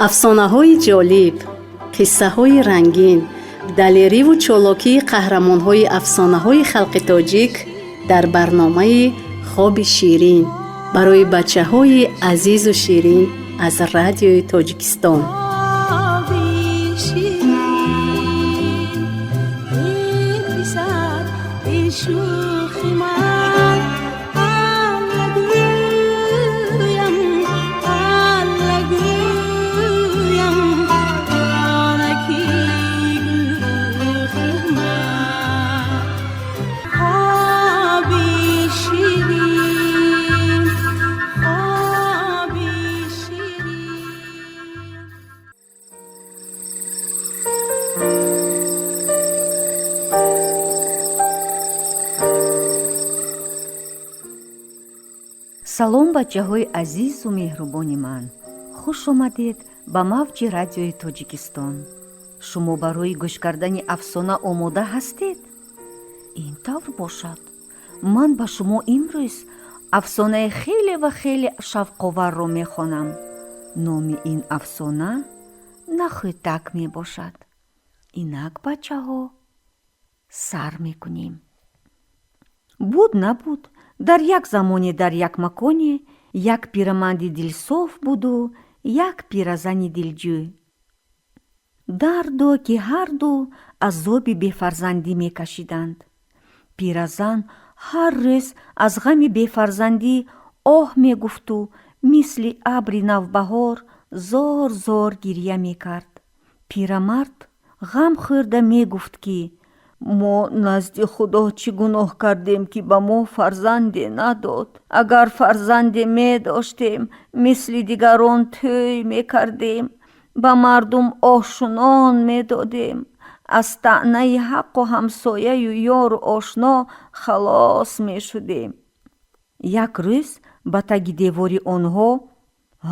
Афсонаҳои ҷолиб, қиссаҳои рангин, далериву чолокии қаҳрамонҳои афсонаҳои халқи тоҷик дар барномаи «Хоби ширин» барои бачаҳои азизу ширин аз Радиои Тоҷикистон. Хоби ширин, эй писар, эй шӯхи ман, Алла гӯям, Алла гӯям, ҷонаки гулрухи ман. Хоби ширин, хоби ширин. Салом, бачаҳои азизу меҳрубони ман! Хуш омадед ба мавҷи Радиои Тоҷикистон. Шумо барои гӯш кардани афсона омода ҳастед? Ин тавр бошад, ман ба шумо имрӯз афсонаи хеле ва хеле шавқоварро мехонам. Номи ин афсона «Нахӯтак» мебошад. Инак, бачаҳо, сар мекунем. Буд, набуд, дар як замоне, дар як маконе як пираманди дилсоф буду як пиразани дилҷӯй. Дарду ки ҳарду азоби бефарзандӣ мекашиданд. Пиразан ҳар рӯз аз ғами бефарзандӣ оҳ мегуфту мисли абри навбаҳор зор зор гирья мекард. Пирамард ғам хӯрда мегуфт, ки мо назди Худо чӣ гуноҳ кардем, ки ба мо фарзанде надод? Агар фарзанде медоштем, мисли дигарон тӯй мекардем, ба мардум ошунон медодем, аз таънаи ҳаққу ҳамсояю ёру ошно халос мешудем. Як рӯз ба таги девори онҳо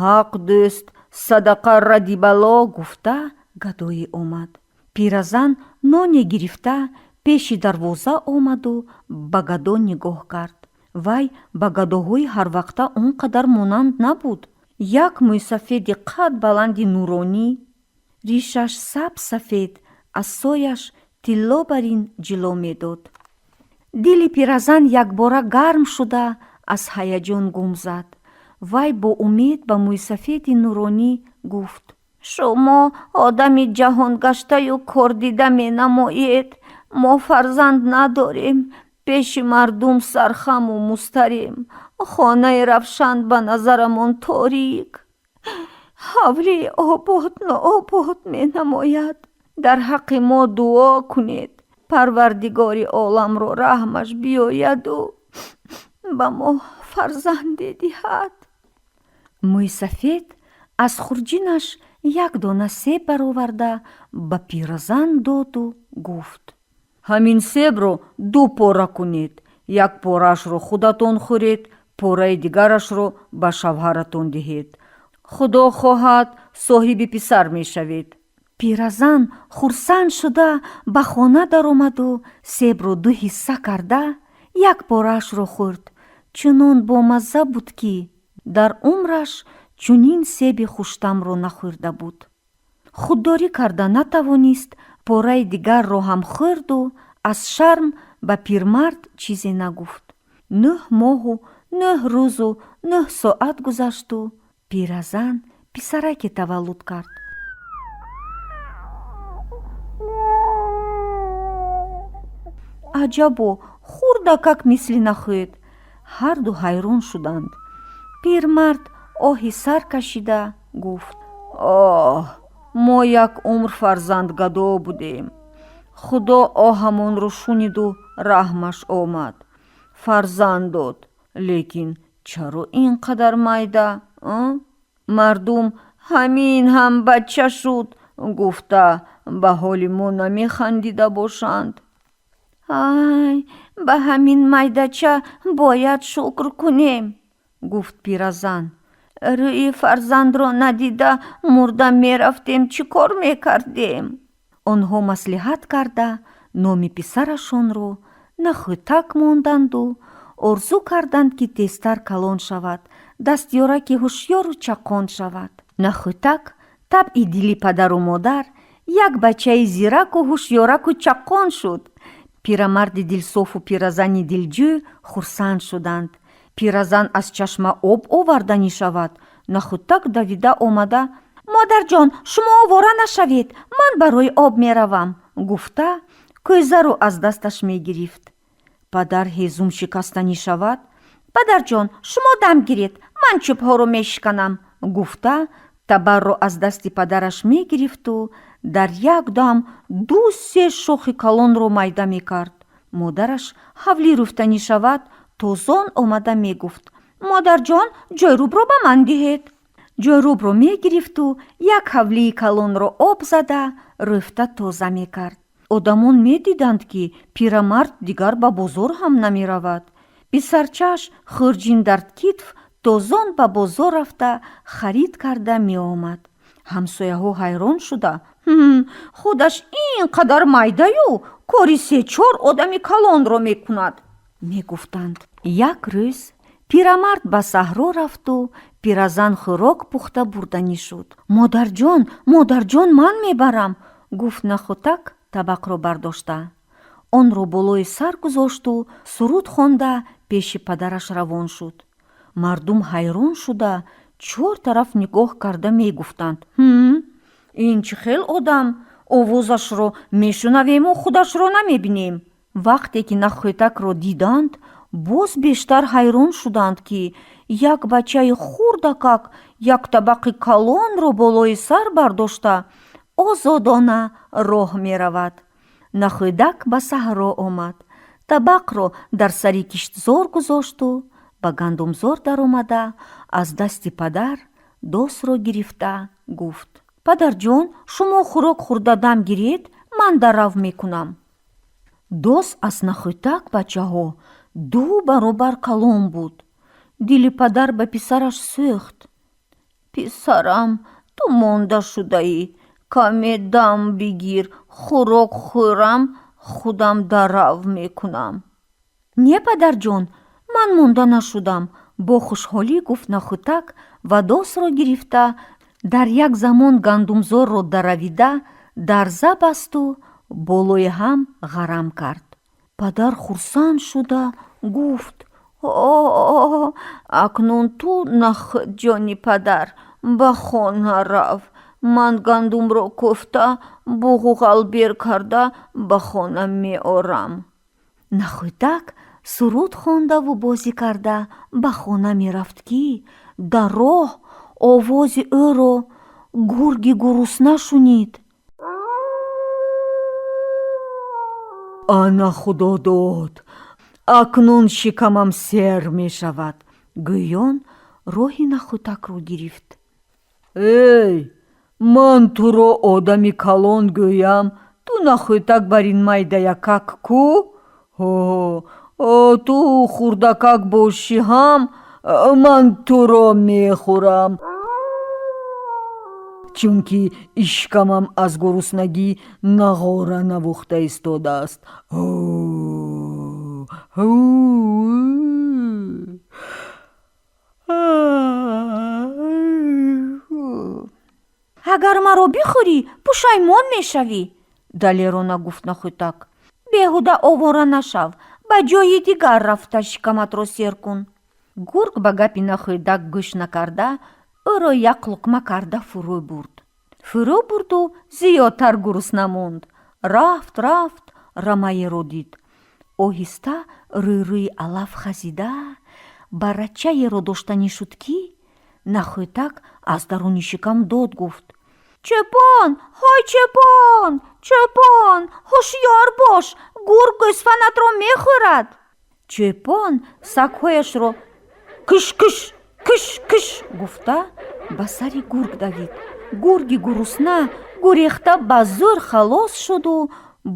«Ҳақ дӯст, садақа радди бало» гуфта гадое омад. Пиразан ноне гирифта пеши дарвоза омаду ба гадо нигоҳ кард. Вай ба гадоҳои ҳарвақта он қадар монанд набуд. Як мӯйсафеди қад баланди нуронӣ, ришаш саб сафед, аз сояш тилло барин ҷило медод. Дили пиразан якбора гарм шуда, аз ҳаяҷон гум зад. Вай бо умед ба мӯйсафеди нуронӣ гуфт: «Шумо одами ҷаҳонгаштаю кордида менамоед. Мо фарзанд надорем, пеши мардум сархаму музтарем, хонаи равшан ба назарамон торик, ҳавлии обод нообод менамояд. Дар ҳаққи мо дуо кунед, Парвардигори оламро раҳмаш биёяду ба мо фарзанде диҳад». Мӯйсафед аз хурҷинаш як дона себ бароварда, ба пиразан доду гуфт: «Ҳамин себро ду пора кунед, як пораашро худатон хӯред, пораи дигарашро ба шавҳаратон диҳед. Худо хоҳад, соҳиби писар мешавед». Пиразан хурсанд шуда ба хона даромаду себро ду ҳисса карда, як пораашро хӯрд. Чунон бомазза буд, ки дар умраш чунин себи хуштамро нахӯрда буд. Худдорӣ карда натавонист, пораи дигарро ҳам хӯрду аз шарм ба пирмард чизе нагуфт. 9 моҳу 9 рӯзу 9 соат гузашту пиразан писараке таваллуд кард. Аҷабо, хурдакак мисли нахӯд! Ҳарду ҳайрон шуданд. Пирмард оҳи сар кашида гуфт: «Оҳ, мо як умр фарзандгадо будем. Худо оҳамонро шуниду раҳмаш омад, фарзанд дод. Лекин чаро ин қадар майда? Мардум ҳамин ҳам бача шуд гуфта, ба ҳоли мо намехандида бошанд». «Ай, ба ҳамин майдача бояд шукр кунем», гуфт пиразан. «Рӯи фарзандро надида мурда мерафтем, чӣ кор мекардем?» Онҳо маслиҳат карда, номи писарашонро Нахӯтак монданду орзу карданд, ки тезтар калон шавад, дастёраки ҳушёру чаққон шавад. Нахӯтак Табъи дили падару модар як бачаи зираку ҳушёраку чаққон шуд. Пирамарди дилсофу пиразани дилҷӯй хурсанд шуданд. Пиразан аз чашма об оварданӣ шавад, Нахӯдак давида омада: «Модарҷон, шумо овора нашавед, ман барои об меравам», гуфта, кӯзаро аз дасташ мегирифт. Падар ҳезум шикастанӣ шавад, «Падарҷон, шумо дам гиред, ман чӯбҳоро мешиканам», гуфта, табарро аз дасти падараш мегирифту дар як дам ду-се шохи калонро майда мекард. Модараш ҳавлӣ рӯфтанӣ шавад, тозон омада мегуфт: «Модарҷон, ҷойрӯбро ба ман диҳед». Ҷойрӯбро мегирифту як ҳавлии калонро об зада, рӯфта тоза мекард. Одамон медиданд, ки пирамард дигар ба бозор ҳам намеравад. Писарчаш хурҷин дар китф тозон ба бозор рафта, харид карда меомад. Ҳамсояҳо ҳайрон шуда: «Худаш ин қадар майдаю кори се-чор одами калонро мекунад», мегуфтанд. Як рӯз пирамард ба саҳро рафту пиразан хӯрок пухта бурданӣ шуд. «Модарҷон, модарҷон, ман мебарам», гуфт Нахӯдак табақро бардошта. Онро болои сар гузошту суруд хонда пеши падараш равон шуд. Мардум ҳайрон шуда, чор тараф нигоҳ карда мегуфтанд: «Ин чӣ хел одам? Овозашро мешунавему худашро намебинем». Вақте ки Нахӯдакро диданд, боз бештар ҳайрон шуданд, ки як бачаи хурдакак як табақи калонро болои сар бардошта, озодона роҳ меравад. Нахӯдак ба саҳро омад, табақро дар сари киштзор гузошту ба гандумзор даромада, аз дасти падар досро гирифта гуфт: «Падарҷон, шумо хӯрок хӯрда дам гиред, ман дарав мекунам». Дос аз Нахӯдак, бачаҳо, ду баробар калон буд. Дили падар ба писараш сӯхт. «Писарам, ту монда шудаӣ, каме дам бигир, хӯрок хӯрам, худам дарав мекунам». «Не, падарҷон, ман монда нашудам», бо хушҳолӣ гуфт Нахӯдак ва досро гирифта, дар як замон гандумзорро даравида, дарза басту болои ҳам ғарам кард. Падар хурсанд шуда гуфт: «О, акнун ту, Нахӯдҷони падар, ба хона рав, ман гандумро кӯфта, буғу ғалбер карда ба хона меорам». Нахӯдак суруд хондаву бозӣ карда ба хона мерафт, ки дар роҳ овози ӯро гурги гурусна шунид. «Ана худо дод, акнун шикамам сер мешавад», гӯён роҳи Нахӯдакро гирифт. «Эй, ман туро одами калон гӯям, ту нахӯдак бар ин майдаякак ку? Ту хурдакак бошӣ ҳам, ман туро мехӯрам, чунки ишкамам аз гуруснагӣ нағора навохта истодааст». «Агар маро бихӯрӣ, пушаймон мешавӣ», далерона гуфт Нахӯдак. «Беҳуда овора нашав, ба ҷои дигар рафта шикаматро сер кун». Гург ба гапи Нахӯдак гӯш накарда, ӯро як луқма карда фурӯ бурд. Фурӯ бурду зиёдтар гурусна монд. Рафт, рафт, рамаеро дид. Оҳиста рӯйрӯи алаф хазида, барачаеро доштанӣ шуд, ки Нахӯдак аз даруни шикам дод гуфт: «Чӯпон, ҳой, чӯпон, чӯпон, ҳушёр бош, гург гӯсфандатро мехӯрад». Чӯпон сагҳояшро киш, киш, киш, киш гуфта, ба сари гург давид. Гурги гурусна гурехта ба зӯр халос шуду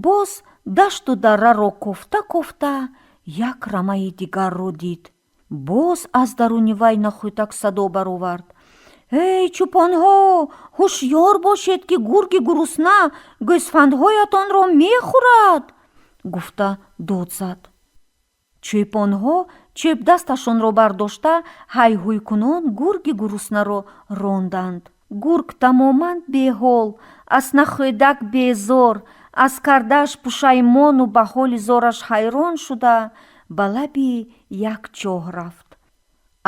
боз дашту дараро кофта кофта як рамаи дигарро дид. Боз аз даруни вай Нахӯдак садо баровард: «Эй, чӯпонҳо, ҳушёр бошед, ки гурги гурусна гӯсфандҳоятонро мехӯрад», гуфта дод зад. Чӯпонҳо чӯбдасташонро бардошта, ҳайҳӯйкунон гурги гуруснаро ронданд. Гург тамоман беҳол, аз нахӯдак безор, аз кардааш пушаймону ба ҳоли зораш ҳайрон шуда, ба лаби як чоҳ рафт.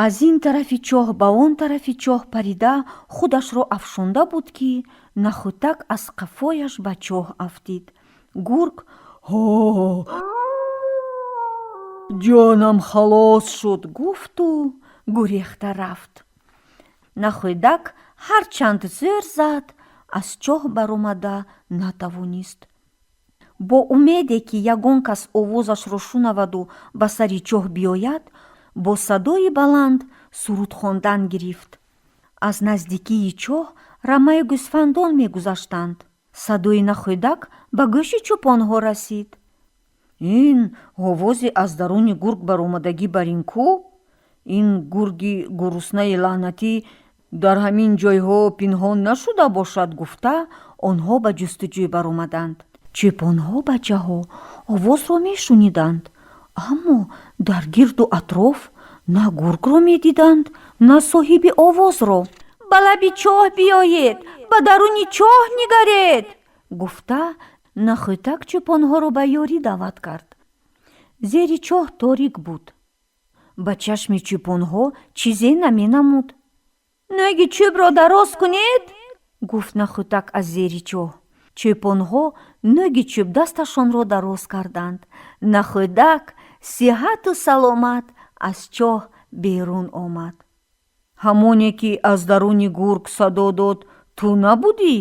Аз ин тарафи чоҳ ба он тарафи чоҳ парида, худашро афшонда буд, ки нахӯдак аз қафояш ба чоҳ афтид. Гург «Ҳо, ҷонам халос шуд» гуфту гурехта рафт. Нахӯдак ҳарчанд зӯр зад, аз чоҳ баромада натавонист. Бо умеде, ки ягон кас овозашро шунаваду ба сари чоҳ биёяд, бо садои баланд суруд хондан гирифт. Аз наздикии чоҳ рамаи гӯсфандон мегузаштанд. Садои нахӯдак ба гӯши чӯпонҳо расид. «Ин овози аз даруни гург баромадагӣ бар ин ку? Ин гурги гуруснаи лаънатӣ дар ҳамин ҷойҳо пинҳон нашуда бошад», гуфта, онҳо ба ҷустуҷӯй баромаданд. Чӯпонҳо, бачаҳо, овозро мешуниданд, аммо дар гирду атроф на гургро медиданд, на соҳиби овозро. «Ба лаби чоҳ биёед, ба даруни чоҳ нигаред», гуфта, нахӯдак чӯпонҳоро ба ёрӣ даъват кард. Зери чоҳ торик буд, ба чашми чӯпонҳо чизе наменамуд. «Нӯги чӯбро дароз кунед», гуфт нахӯдак аз зери чоҳ. Чӯпонҳо нӯги чӯбдасташонро дароз карданд. Нахӯдак сиҳату саломат аз чоҳ берун омад. «Ҳамоне ки аз даруни гург садо дод, ту набудӣ?»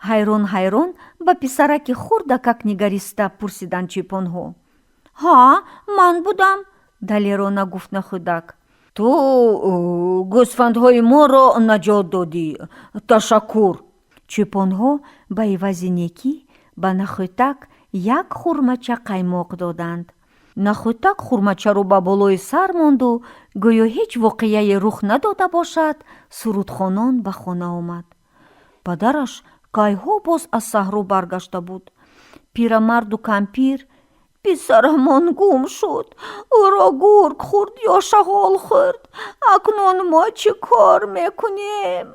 ҳайрон ҳайрон ба писараки хурдакак нигариста пурсиданд чӯпонҳо. «Ҳа, ман будам», далерона гуфт нахӯдак. «Ту гӯсфандҳои моро наҷот додӣ, ташаккур». Чӯпонҳо ба ивази некӣ ба нахӯдак як хурмача қаймоқ доданд. Нахӯдак хурмачаро ба болои сар монду, гӯё ҳеҷ воқеае рух надода бошад, сурудхонон ба хона омад. Падараш кайҳо боз аз саҳро баргашта буд. Пирамарду кампир: «Писарамон гум шуд, ӯро гург хӯрд ё шағол хӯрд. Акнун мо чӣ кор мекунем,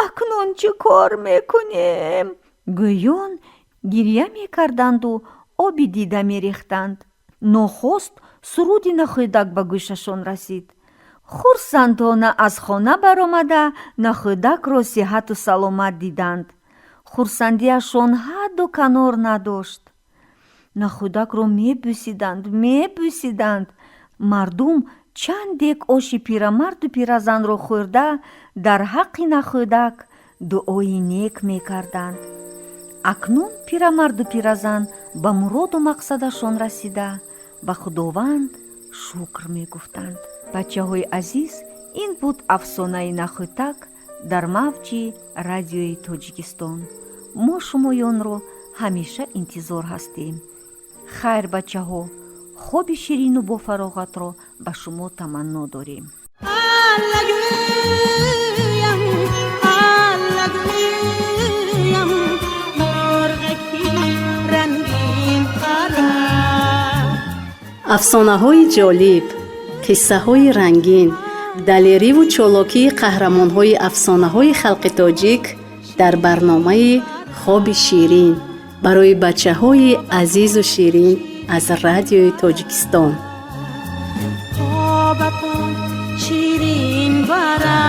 акнун чӣ кор мекунем?» гӯён гирья мекарданду оби дида мерехтанд. Нохост суруди нахӯдак ба гӯшашон расид. Хурсандона аз хона баромада, нахӯдакро сиҳату саломат диданд. Хурсандиашон ҳадду канор надошт. Нахӯдакро мебӯсиданд, мебӯсиданд. Мардум чанд дек оши пирамарду пиразанро хӯрда, дар ҳаққи нахӯдак дуои нек мекарданд. Акнун пирамарду пиразан ба муроду мақсадашон расида, ба Худованд шукр мегуфтанд. Бачаҳои азиз, ин буд афсонаи нахӯдак дар мавҷи Радиои Тоҷикистон. Мо шумоёнро ҳамеша интизор ҳастем. Хайр, бачаҳо, хоби ширину бофароғатро ба шумо таманно дорем. Аллагӯям, аллагӯям, мурғаки рангин пара. Афсонаҳои ҷолиб, қиссаҳои рангин, далериву чолокии қаҳрамонҳои афсонаҳои халқи тоҷик дар барномаи «Хоби ширин» барои бачаҳои азизу ширин аз Радиои Тоҷикистон. Хобатон ширин бара.